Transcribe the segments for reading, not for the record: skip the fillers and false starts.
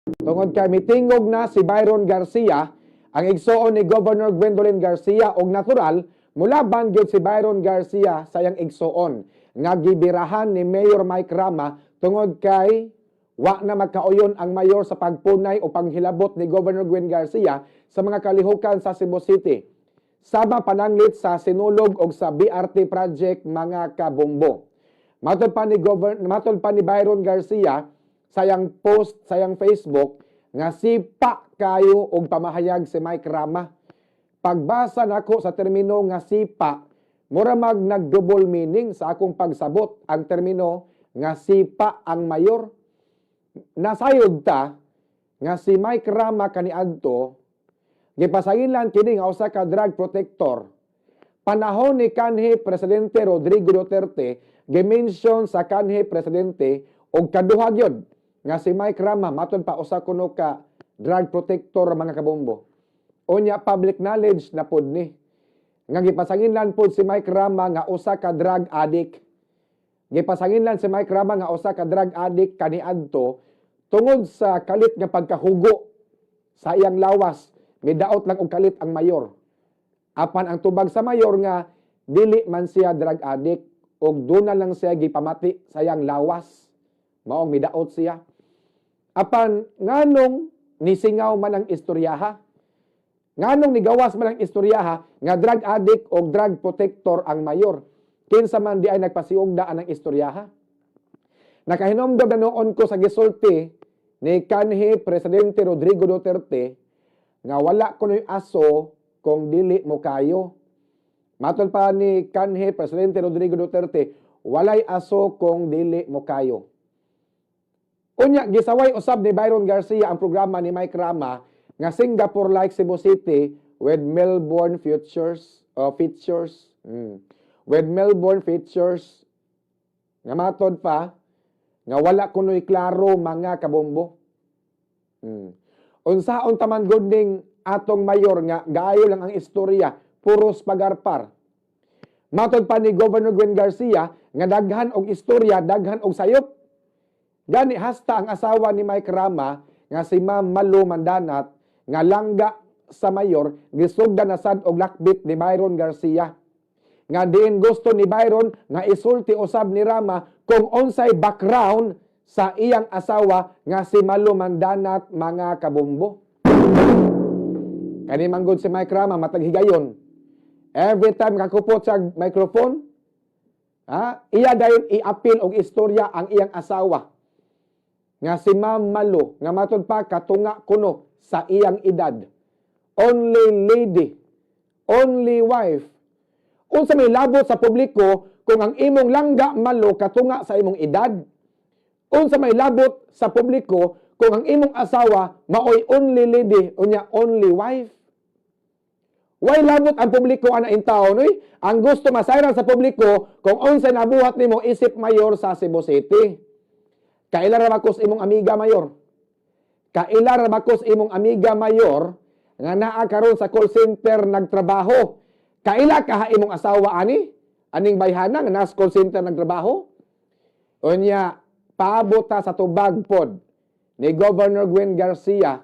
Tungod kay mitingog na si Byron Garcia, ang igsoon ni Governor Gwendolyn Garcia, og natural mulaban gyud si Byron Garcia sa iyang igsoon nga gibirahan ni Mayor Mike Rama tungod kay wa na magkauyon ang mayor sa pagpunay o panghilabot ni Governor Gwen Garcia sa mga kalihukan sa Cebu City. Sama pananglit sa Sinulog og sa BRT project, mga kabombo. Matod pa ni Byron Garcia sa iyang post sa iyang Facebook nga sipa kayo og pamahayag si Mike Rama. Pagbasa nako sa termino nga sipa, mura mag nag-double meaning sa akong pagsabot ang termino nga sipa ang mayor. Nasayod ta nga si Mike Rama kaniadto gipasanginlan kini nga usa ka drug protector. Panahon ni kanhi Presidente Rodrigo Duterte, gimension sa kanhi presidente og kaduha gyud nga si Mike Rama, matod pa, usa kuno ka drug protector, mga kabombo. Unya public knowledge na pod ni nga gipasanginlan pod si Mike Rama nga usa ka drug addict. Gipasanginlan si Mike Rama nga usa ka drug addict kaniadto tungod sa kalit nga pagkahugo sa iyang lawas. Midaot lang og kalit ang mayor. Apan ang tubag sa mayor nga dili man siya drug addict og duna lang siya gipamati sa iyang lawas. Maong midaot siya. Apan nganong nisingaw man ang istoryaha? Nganong nigawas man ang istoryaha nga drug addict o drug protector ang mayor? Kinsa man di ay nagpasiugda anang istoryaha? Nakahinomdom na noon ko sa gisulti ni kanhi Presidente Rodrigo Duterte nga wala kuno'y aso kung dili mo kayo. Matod pa ni kanhi Presidente Rodrigo Duterte, walay aso kung dili mo kayo. Unya gisaway usab ni Byron Garcia ang programa ni Mike Rama nga Singapore-like Cebu City with Melbourne futures features. With Melbourne features nga matod pa nga wala kuno'y klaro, mga kabombo. Unsaon taman gud ning atong mayor nga gaayo lang ang istorya, puros pagarpar? Matod pa ni Governor Gwen Garcia nga daghan og istorya, daghan og sayop. Gani hasta ang asawa ni Mike Rama nga si Ma'am Malu Mandanat nga langga sa mayor, gisugdan na sad og lakbit ni Byron Garcia. Nga diin gusto ni Byron nga isulti usab ni Rama kung unsay background sa iyang asawa nga si Malu Mandanat, mga kabombo. Kani manggod si Mike Rama, matag higayon. Every time kakupot sa microphone, ha, iya dayon i-appeal og istorya ang iyang asawa nga si Ma'am Malu nga matod pa katunga kuno sa iyang edad. Only lady, only wife. Unsa may labot sa publiko kung ang imong langga Malu katunga sa imong edad? Unsa may labot sa publiko kung ang imong asawa maoy only lady unya only wife? Way labot ang publiko ana intawon oy. Ang gusto masayran sa publiko kung unsa nabuhat nimo isip mayor sa Cebu City. Kaila ra ba kos imong amiga, mayor? Kaila ra ba kos imong amiga, mayor, nga naa karon sa call center nagtrabaho? Kaila kaha imong asawa ani? Aning bayhana nga nasa call center nagtrabaho? Unya paabot ta sa tubag pod ni Governor Gwen Garcia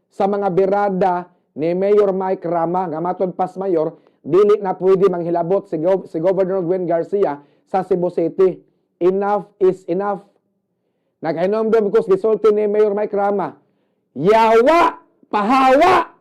sa mga birada ni Mayor Mike Rama nga matod pas mayor, dili na pwede manghilabot si Governor Gwen Garcia sa Cebu City. Enough is enough. Nakahinomdom ko sa gisulti ni Mayor Mike Rama. Yawa! Pahawa!